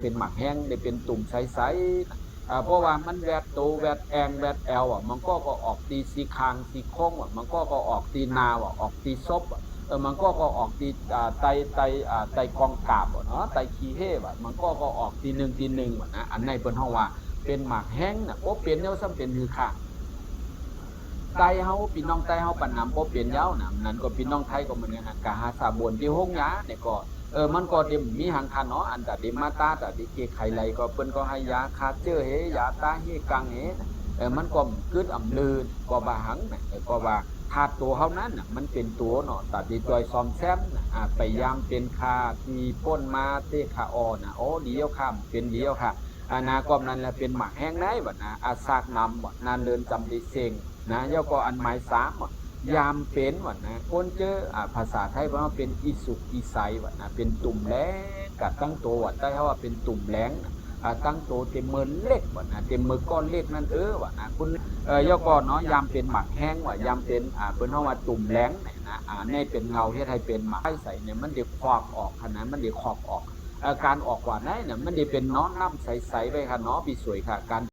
ເປັນໝາກແຮງ ໄດ້ເປັນຕຸ່ມໃສໆ ເພາະວ່າມັນແວດໂຕ ແວດແອງ ແວດແອວ ບາງກໍກໍອອກທີ່ຊີ້ຄາງຊີ້ໂຄງ ບາງກໍກໍອອກທີ່ໜ້າ ອອກທີ່ສົບ ບາງກໍກໍອອກທີ່ ອ່າ ໃຕ້ ໃຕ້ ອ່າ ໃຕ້ກອງກາບເນາະ ໃຕ້ຂີ້ເຫວ ບາງກໍກໍອອກທີ່ໜຶ່ງທີ່ໜຶ່ງນະ ອັນນີ້ເພິ່ນເວົ້າວ່າເປັນໝາກແຮງນະ ບໍ່ເປັນແນວຊ້ຳເປັນຄືຂ້າ ໃຕ້ເຮົາ ພີ່ນ້ອງໃຕ້ເຮົາປານນຳບໍ່ເປັນຍາວນະ ນັ້ນກໍພີ່ນ້ອງໄທກໍເໝືອນກັນ ກະຫາສາບົນທີ່ໂຮງຢານີ້ກໍ ເອີ ມັນກໍເຕັມມີຫັງຄັນເນາະ ອັນຕາເດມາຕາ ຕາເດເກໄຂໄລ ກໍເພິ່ນກໍໃຫ້ຢາຂ້າເຈີເຮ ຢາຕາເຮກັງເຮ ເອີ ມັນກໍອຳກຶດອຳລື ກໍວ່າຫັງນະ ເອີ ກໍວ່າທາດໂຕເຮົານັ້ນນະ ມັນເປັນໂຕເນາະ ຕາເດຊ່ອຍສ້ອມແຊມນະ ອາ ໄປຢາມເປັນຂ້າທີ່ພົ້ນມາເຕຂ້າອໍນະ ໂອ ດີແລ້ວຂ້າ ເປັນດີແລ້ວຂ້າ ອານາກອບນັ້ນແຫຼະເປັນໝາກແຮງໄດ້ບັດນະ ອາສາກນຳ ນານເລີນຈຳດີເຊັງນະ ແລ້ວກໍອັນໝາຍສາມ ຍາມເປັນ ວັນນະ ຄົນເຈີ ອາ ພາສາໄທເພິ່ນວ່າເປັນອີສຸກອີໃສ ວັນນະ ເປັນຕຸ່ມແຫຼງ ກະຕັ້ງໂຕ ວັນໃຕ້ເຮົາວ່າເປັນຕຸ່ມແຫຼງ ອາ ຕັ້ງໂຕເຕັມເມີເຫຼັກ ວັນນະ ເຕັມເມີກ້ອນເຫຼັກນັ້ນເອີ ວັນນະ ຄຸນ ເອີ ແລ້ວກໍເນາະ ຍາມເປັນໝາກແຮງ ວ່າ ຍາມເປັນ ອາ ເພິ່ນເຮົາວ່າຕຸ່ມແຫຼງນະ ອາ ໃນເປັນເງົາເຮັດໃຫ້ເປັນໝາກໃສໆ ນີ້ ມັນໄດ້ຄວັກອອກຫັ້ນນະ ມັນໄດ້ຄວັກອອກ ເອີ ການອອກກວ່າໃນນະ ມັນໄດ້ເປັນເນາະ ນ້ຳໃສໆ ໄວ້ຫັ້ນເນາະ ພີ່ສວຍຂ້າ ການ